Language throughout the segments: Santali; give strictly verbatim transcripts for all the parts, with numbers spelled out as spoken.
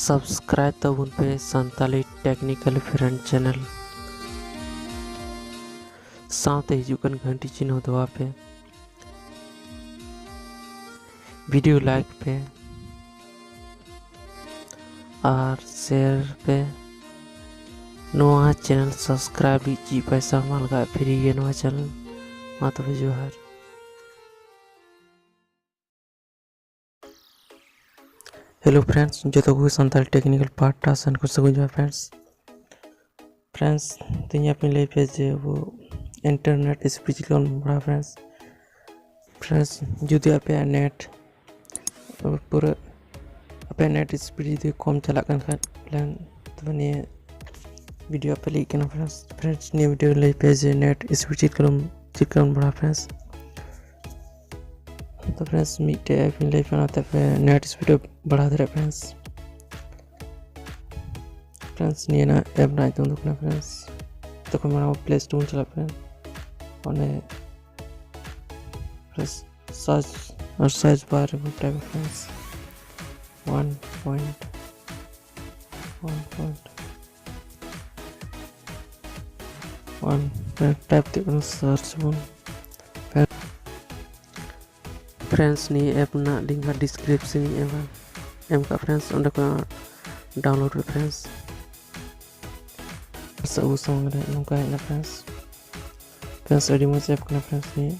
Subscribe ᱛᱟᱵᱚᱱ ᱯᱮ ᱥᱟᱱᱛᱟᱞᱤ Technical Friend Channel, ᱥᱟᱶᱛᱮ ᱦᱤᱡᱩᱜ ᱠᱟᱱ ᱜᱷᱟᱱᱴᱤ ᱪᱤᱱᱦᱟᱹ ᱫᱚᱵᱟ ᱯᱮ, video like ᱯᱮ ᱟᱨ share ᱯᱮ᱾ ᱱᱚᱣᱟ channel subscribe ᱞᱟᱹᱜᱤᱫ ᱪᱮᱫ ᱯᱚᱭᱥᱟ ᱵᱟᱝ ᱞᱟᱜᱟᱜᱼᱟ, free ᱜᱮ ᱱᱚᱣᱟ channel᱾ ᱢᱟ ᱛᱚᱵᱮ ᱡᱚᱦᱟᱨ᱾ Hello friends, ᱡᱚᱛᱚ ᱠᱚᱜᱮ ᱥᱟᱱᱛᱟᱲ technical ᱯᱟᱦᱴᱟ ᱥᱮᱱ ᱠᱷᱚᱱ ᱥᱟᱹᱜᱩᱱ ᱡᱚᱦᱟᱨ friends᱾ Friends, ᱛᱮᱦᱮᱧ ᱟᱯᱮ ᱞᱟᱹᱭ ᱯᱮ ᱡᱮ ᱟᱵᱚ internet speed ᱪᱮᱫ ᱞᱮᱠᱟ ᱵᱚᱱ ᱵᱟᱲᱦᱟᱣᱟ friends᱾ Friends, ᱡᱩᱫᱤ ᱟᱯᱮᱭᱟᱜ net ᱯᱩᱨᱟᱹ, ᱟᱯᱮᱭᱟᱜ net speed ᱡᱩᱫᱤ ᱠᱚᱢ ᱪᱟᱞᱟᱜ ᱠᱟᱱ ᱠᱷᱟᱱ, ᱛᱚᱵᱮ ᱱᱤᱭᱟᱹ video ᱟᱯᱮ ᱞᱟᱹᱜᱤᱫ ᱠᱟᱱᱟ friends᱾ Friends, ᱱᱤᱭᱟᱹ video ᱞᱟᱹᱭ ᱯᱮ ᱡᱮ net speed ᱪᱮᱫ ᱞᱮᱠᱟ ᱵᱚᱱ, ᱪᱮᱫ ᱞᱮᱠᱟ ᱵᱚᱱ ᱵᱟᱲᱦᱟᱣᱟ friends᱾ ᱛᱚ friends, ᱢᱤᱫᱴᱮᱡ app ᱤᱧ ᱞᱟᱹᱭ ᱯᱮ, ᱚᱱᱟᱛᱮ ᱟᱯᱮ net speed ᱵᱟᱲᱦᱟᱣ ᱫᱟᱲᱮᱭᱟᱜᱼᱟ friends᱾ Friends, ᱱᱤᱭᱟᱹ ᱨᱮᱱᱟᱜ app ᱨᱮᱱᱟᱜ ᱧᱩᱛᱩᱢ ᱫᱚ ᱠᱟᱱᱟ friends, ᱛᱚᱠᱷᱚᱱ ᱢᱟᱲᱟᱝ Play Store ᱵᱚᱱ ᱪᱟᱞᱟᱜ friends᱾ ᱚᱸᱰᱮ friends search, ᱟᱨ search bar ᱨᱮᱵᱚᱱ type friends one point one point one type ᱛᱮ ᱵᱚᱱ search ᱵᱚᱱ᱾ Friends, ᱱᱤᱭᱟᱹ app ᱨᱮᱱᱟᱜ link ᱦᱟᱸᱜ description ᱤᱧ ᱮᱢᱟ, ᱮᱢ ᱠᱟᱜᱼᱟ friends, ᱚᱸᱰᱮ ᱠᱷᱚᱱ download ᱯᱮ friends᱾ ᱥᱮ ᱟᱵᱚ ᱥᱟᱢᱟᱝ ᱨᱮ ᱱᱚᱝᱠᱟ ᱦᱮᱡ ᱮᱱᱟ friends᱾ Friends, ᱟᱹᱰᱤ ᱢᱚᱡᱽ app ᱠᱟᱱᱟ friends ᱱᱤᱭᱟᱹ᱾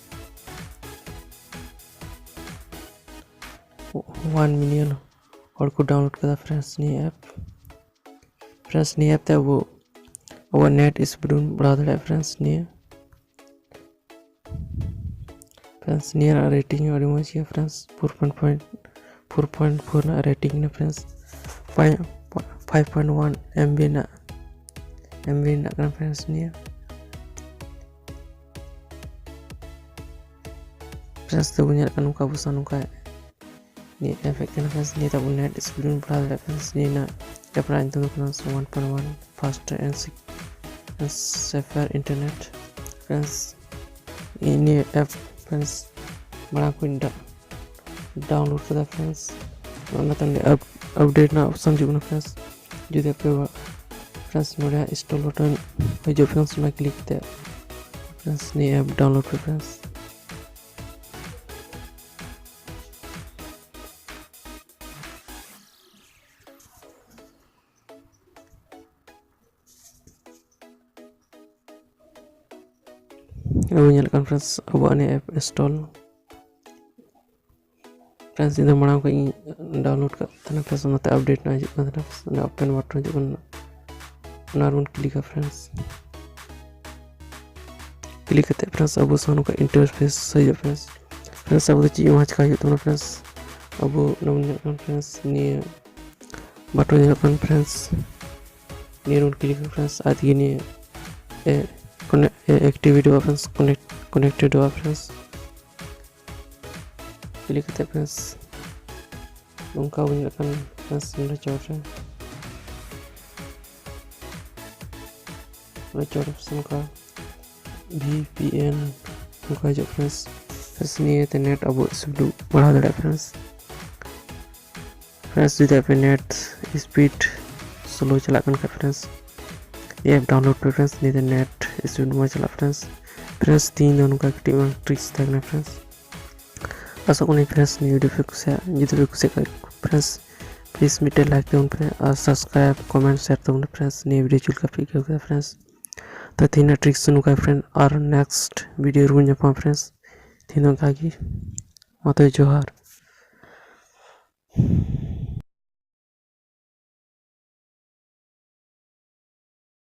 One million ᱦᱚᱲ ᱠᱚ download ᱠᱟᱫᱟ friends ᱱᱤᱭᱟᱹ app᱾ Friends, ᱱᱤᱭᱟᱹ app ᱛᱮ ᱟᱵᱚ, ᱟᱵᱚᱣᱟᱜ net speed ᱵᱚᱱ ᱵᱟᱲᱦᱟᱣ ᱫᱟᱲᱮᱭᱟᱜᱼᱟ friends ᱱᱤᱭᱟᱹ᱾ Friends, ᱱᱤᱭᱟᱹ ᱨᱮᱱᱟᱜ rating ᱦᱚᱸ ᱟᱹᱰᱤ ᱢᱚᱡᱽ ᱜᱮᱭᱟ friends, four point four, four point four ᱨᱮᱱᱟᱜ rating ᱠᱟᱱᱟ friends᱾ Five, five point one MB ᱨᱮᱱᱟᱜ, MB ᱨᱮᱱᱟᱜ ᱠᱟᱱᱟ friends ᱱᱤᱭᱟᱹ᱾ Friends, ᱛᱚᱵᱚ ᱧᱮᱞ ᱠᱟᱱᱟ ᱱᱚᱝᱠᱟ ᱟᱵᱚ ᱥᱟᱶ ᱱᱚᱝᱠᱟ ᱱᱤᱭᱟᱹ app ᱦᱮᱡ ᱠᱟᱱᱟ friends᱾ ᱱᱤᱭᱟᱹ ᱛᱟᱵᱚ net speed ᱵᱚᱱ ᱵᱟᱲᱦᱟᱣ ᱫᱟᱲᱮᱭᱟᱜᱼᱟ friends᱾ ᱱᱤᱭᱟᱹ ᱨᱮᱱᱟᱜ app ᱨᱮᱱᱟᱜ ᱧᱩᱛᱩᱢ ᱫᱚ ᱠᱟᱱᱟ one point one faster and sec-, and safer internet friends᱾ ᱤᱧ ᱱᱤᱭᱟᱹ app friends ᱢᱟᱲᱟᱝ ᱠᱷᱚᱱ ᱤᱧ da-, download ᱠᱟᱫᱟ friends᱾ ᱚᱱᱟ ᱛᱟᱭᱚᱢ ᱟᱯ ᱟᱯᱰᱮᱴ ᱨᱮᱱᱟᱜ ᱚᱯᱥᱟᱱ ᱦᱤᱡᱩᱜ ᱠᱟᱱᱟ ᱯᱷᱨᱮᱱᱰᱥ᱾ ᱡᱩᱫᱤ ᱟᱯᱮ ᱯᱷᱨᱮᱱᱰᱥ ᱱᱚᱰᱮ ᱤᱱᱥᱴᱚᱞ ᱵᱟᱴᱚᱱ ᱦᱤᱡᱩᱜ ᱯᱷᱨᱮᱱᱰᱥ, ᱚᱱᱟ ᱠᱞᱤᱠ ᱠᱟᱛᱮ ᱯᱷᱨᱮᱱᱰᱥ ᱱᱤᱭᱟᱹ ᱮᱯ ᱰᱟᱣᱩᱱᱞᱳᱰ ᱯᱮ ᱯᱷᱨᱮᱱᱰᱥ᱾ ᱟᱵᱚ ᱧᱮᱞ ᱠᱟᱱ ᱯᱷᱨᱮᱱᱰᱥ ᱟᱵᱚᱣᱟᱜ ᱱᱤᱭᱟᱹ ᱮᱯ ᱤᱱᱥᱴᱚᱞ᱾ ᱯᱷᱨᱮᱱᱰᱥ ᱤᱧ ᱫᱚ ᱢᱟᱲᱟᱝ ᱠᱷᱚᱱ ᱤᱧ ᱰᱟᱣᱩᱱᱞᱳᱰ ᱠᱟᱜ ᱛᱟᱦᱮᱱᱟ ᱯᱷᱨᱮᱱᱰᱥ, ᱚᱱᱟᱛᱮ ᱟᱯᱰᱮᱴ ᱨᱮᱱᱟᱜ ᱦᱤᱡᱩᱜ ᱠᱟᱱ ᱛᱟᱦᱮᱱᱟ ᱯᱷᱨᱮᱱᱰᱥ᱾ ᱚᱱᱟ ᱳᱯᱮᱱ ᱵᱟᱴᱚᱱ ᱦᱤᱡᱩᱜ ᱠᱟᱱᱟ, ᱚᱱᱟ ᱨᱮᱵᱚᱱ ᱠᱞᱤᱠᱟ ᱯᱷᱨᱮᱱᱰᱥ᱾ ᱠᱞᱤᱠ ᱠᱟᱛᱮ ᱯᱷᱨᱮᱱᱰᱥ ᱟᱵᱚ ᱥᱟᱶ ᱱᱚᱝᱠᱟ ᱤᱱᱴᱟᱨᱯᱷᱮᱥ ᱦᱤᱡᱩᱜᱼᱟ ᱯᱷᱨᱮᱱᱰᱥ᱾ ᱯᱷᱨᱮᱱᱰᱥ ᱟᱵᱚ ᱫᱚ ᱪᱮᱫ ᱦᱚᱸ ᱵᱟᱝ ᱪᱮᱠᱟ ᱦᱩᱭᱩᱜ ᱛᱟᱵᱚᱱᱟ ᱯᱷᱨᱮᱱᱰᱥ᱾ ᱟᱵᱚ ᱱᱚᱰᱮ ᱧᱮᱞᱚᱜ ᱠᱟᱱ ᱯᱷᱨᱮᱱᱰᱥ ᱱᱤᱭᱟᱹ ᱵᱟᱴᱚᱱ ᱧᱮᱞᱚᱜ ᱠᱟᱱ ᱯᱷᱨᱮᱱᱰᱥ, ᱱᱤᱭᱟᱹ ᱨᱮᱵᱚᱱ ᱠᱞᱤᱠᱟ ᱯᱷᱨᱮᱱᱰᱥ᱾ ᱟᱡ ᱜᱮ ᱱᱤᱭᱟᱹ ᱮ ᱮᱠᱴᱤᱵᱷᱮᱴᱚᱜᱼᱟ ᱯᱷᱨᱮᱱᱰᱥ, ᱠᱚᱱᱮᱠᱴᱮᱰᱚᱜᱼᱟ ᱯᱷᱨᱮᱱᱰᱥ᱾ ᱠᱞᱤᱠ ᱠᱟᱛᱮ ᱯᱷᱨᱮᱱᱰᱥ ᱱᱚᱝᱠᱟ ᱵᱚᱱ ᱧᱮᱞᱮᱫ ᱠᱟᱱ ᱯᱷᱨᱮᱱᱰᱥ ᱱᱚᱰᱮ ᱪᱚᱴ ᱨᱮ, ᱱᱚᱰᱮ ᱪᱚᱴ ᱨᱮ ᱱᱚᱝᱠᱟ ᱵᱷᱤ ᱯᱤ ᱮᱱ ᱱᱚᱝᱠᱟ ᱦᱤᱡᱩᱜ ᱯᱷᱨᱮᱱᱰᱥ᱾ ᱯᱷᱨᱮᱱᱰᱥ ᱱᱤᱭᱟᱹᱛᱮ ᱱᱮᱴ ᱟᱵᱚ ᱥᱯᱤᱰ ᱵᱟᱲᱦᱟᱣ ᱫᱟᱲᱮᱭᱟᱜᱼᱟ ᱯᱷᱨᱮᱱᱰᱥ᱾ ᱯᱷᱨᱮᱱᱰᱥ ᱡᱩᱫᱤ ᱟᱯᱮ ᱱᱮᱴ ᱥᱯᱤᱰ ᱥᱞᱳ ᱪᱟᱞᱟᱜ ᱠᱟᱱ ᱠᱷᱟᱡ ᱯᱷᱨᱮᱱᱰᱥ, ᱮᱯ ᱰᱟᱣᱩᱱᱞᱳᱰ ᱯᱮ ᱯᱷᱨᱮᱱᱰᱥ, ᱱᱤᱭᱟᱹᱛᱮ ᱱᱮᱴ ᱥᱯᱤᱰ ᱢᱚᱡᱽ ᱪᱟᱞᱟᱜ ᱯᱷᱨᱮᱱᱰᱥ᱾ ᱯᱷᱨᱮᱱᱰᱥ ᱛᱤᱦᱤᱧ ᱫᱚ ᱱᱚᱝᱠᱟ ᱠᱟᱹᱴᱤᱡ ᱢᱟᱨᱟᱝ ᱴᱨᱤᱠᱥ ᱛᱟᱦᱮᱸ ᱠᱟᱱᱟ ᱯᱷᱨᱮᱱᱰᱥ᱾ ᱟᱥᱚᱜ ᱠᱟᱹᱱᱟᱹᱧ ᱯᱷᱨᱮᱱᱰᱥ ᱱᱤᱭᱟᱹ ᱵᱷᱤᱰᱤᱭᱳ ᱯᱮ ᱠᱩᱥᱤᱭᱟᱜᱼᱟ᱾ ᱡᱩᱫᱤ ᱯᱮ ᱠᱩᱥᱤᱭᱟᱜ ᱠᱷᱟᱡ ᱯᱷᱨᱮᱱᱰᱥ ᱯᱞᱤᱡᱽ ᱢᱤᱫᱴᱮᱱ ᱞᱟᱭᱤᱠ ᱛᱟᱵᱚᱱ ᱯᱮ ᱟᱨ ᱥᱟᱵᱥᱠᱨᱟᱭᱤᱵ, ᱠᱚᱢᱮᱱᱴ, ᱥᱮᱭᱟᱨ ᱛᱟᱵᱚᱱ ᱯᱮ ᱯᱷᱨᱮᱱᱰᱥ᱾ ᱱᱤᱭᱟᱹ ᱵᱷᱤᱰᱤᱭᱳ ᱪᱮᱫ ᱞᱮᱠᱟ ᱯᱮ ᱟᱹᱭᱠᱟᱹᱣ ᱠᱮᱫᱟ ᱯᱷᱨᱮᱱᱰᱥ? ᱛᱚ ᱛᱮᱦᱮᱧᱟᱜ ᱴᱨᱤᱠᱥ ᱫᱚ ᱱᱚᱝᱠᱟ ᱯᱷᱨᱮᱱᱰ, ᱟᱨ ᱱᱮᱠᱥᱴ ᱵᱷᱤᱰᱤᱭᱳ ᱨᱮᱵᱚᱱ ᱧᱟᱯᱟᱢᱟ ᱯᱷᱨᱮᱱᱰᱥ᱾ ᱛᱮᱦᱮᱧ ᱫᱚ ᱚᱱᱠᱟ ᱜᱮ, ᱢᱟ ᱛᱚᱵᱮ ᱡᱚᱦᱟᱨ᱾